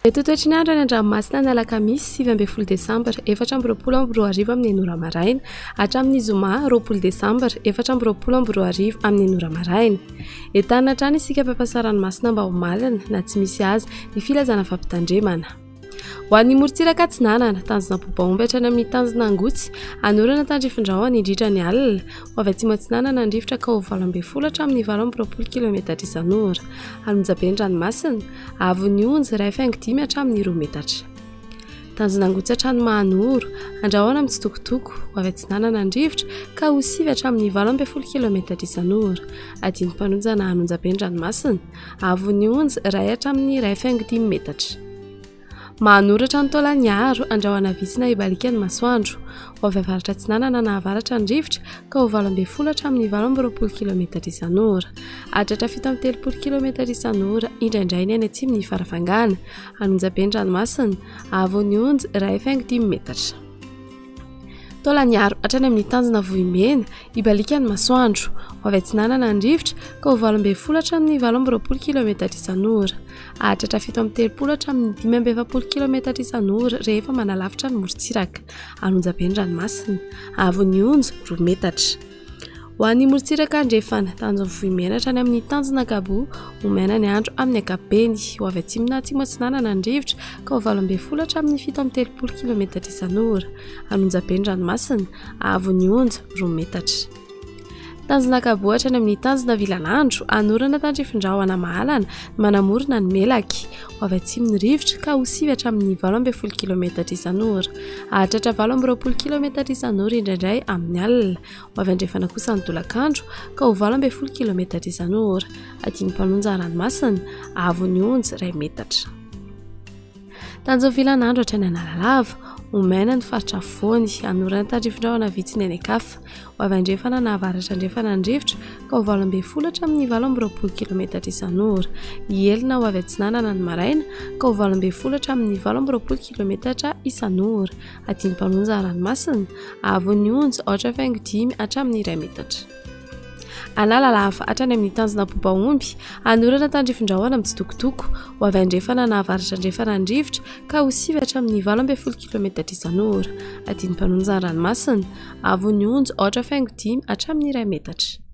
Mety ho toetry ny andro any an-dranomasina ny alakamisy 19 desambra 2024 amin'ny enina ora maraina hatramin'ny zoma 20 desambra 2024 amin'ny enina ora maraina. Entanina hatrany isika mpampiasa ranomasina mba ho malina na tsy misy aza ny filazana fampitandremana. Ho an'ny morontsiraka atsinanana, tanjona Ampobaomby hatrany amin'ny tanjona Angotsy, hanorana tandrifindrahona indrindra ny alina. Ho avy atsimo atsinanana ny rivotra ka ho 18 hatramin'ny 28 kilometatra isan'ora. Anonjabe ny ranomasina, avon'ny onja 1,5 hatramin'ny 2 metatra. Tanjona Angotsy hatrany Mahanoro, andrahona mitsitokotoko, ho avy atsinanana ny rivotra ka ho 9 hatramin'ny 18 kilometatra isan'ora. Adin'ny mpanonjana Anonjabe ny ranomasina, Avon'ny onja, iray hatramin'ny 1,5 metatra. Mahanoratra ny Taolagnaro, andrahona vitsy na hibaliaka ny masoandro. Ho avy avaratra atsinanana na avaratra ny rivotra ka ho 18 hatramin'ny 28 kilometatra isan'ora. Hahatratra 37 kilometatra isan'ora indraindray ny any atsimon'i Farafangana. Anonjabe ny ranomasina, avon'ny onja, 1,5 metatra. Taolagnaro hatrany amin'ny tanjona Vohimena, hibaliaka ny masoandro. Ho avy atsinanana ny rivotra ka ho 18 hatramin'ny 28 kilometatra isan'ora. Hahatratra 37 hatramin'ny 45 kilometatra isan'ora rehefa manalavitra ny morontsiraka. Anonjabe ny ranomasina, haavon'ny onja 2 metatra. Ho an'ny morontsiraka andrefana, tanjon'ny Vohimena hatrany amin'ny tanjona Gabo, ho maina ny andro amin'ny ankapobeny. Ho avy atsimo na atsimo atsinanana ny rivotra ka ho 18 hatramin'ny 37 kilometatra isan'ora. Anonjabe ny ranomasina, haavon'ny onja 2 metatra. Tanjona Gabo hatrany amin'ny tanjona Vilanandro, hanorana tandrifin-drahona mahalana ny manamorona ny Melaky. Ho avy atsimo ny rivotra ka ho 9 hatramin'ny 18 kilometatra isan'ora. Hahatratra 28 kilometatra isan'ora indraindray amin'ny alina. Ho avy andrefana kosa ny tolakandro ka ho 18 kilometatra isan'ora. Adin'ny mpanonja ranomasina, haavon'ny onja iray metatra. Tanjon'ny filan'andro hatrany Analalava, ho maina ny faritra afovoany, hanorana tandrifindrahona vitsy ny any an-kafa. Ho avy andrefana na avaratra andrefana ny rivotra ka ho 18 hatramin'ny 28 kilometatra isan'ora. Hihelina ho avy atsinanana ny maraina ka ho 18 hatramin'ny 28 kilometatra isan'ora. Adin'ny mpanonja ranomasina, haavon'ny onja aotra faingo dimy hatramin'ny iray metatra. Analalava hatrany amin'ny tanjona Ampobaomby, hanorana tandrifindrahona mitsitokotoko, ho avy andrefana na avaratra andrefana ny rivotra ka ho sivy hatramin'ny 18 kilometatra isan'ora. Adin'ny mpanonja ranomasina, haavon'ny onja aotra faingo dimy hatramin'ny iray metatra.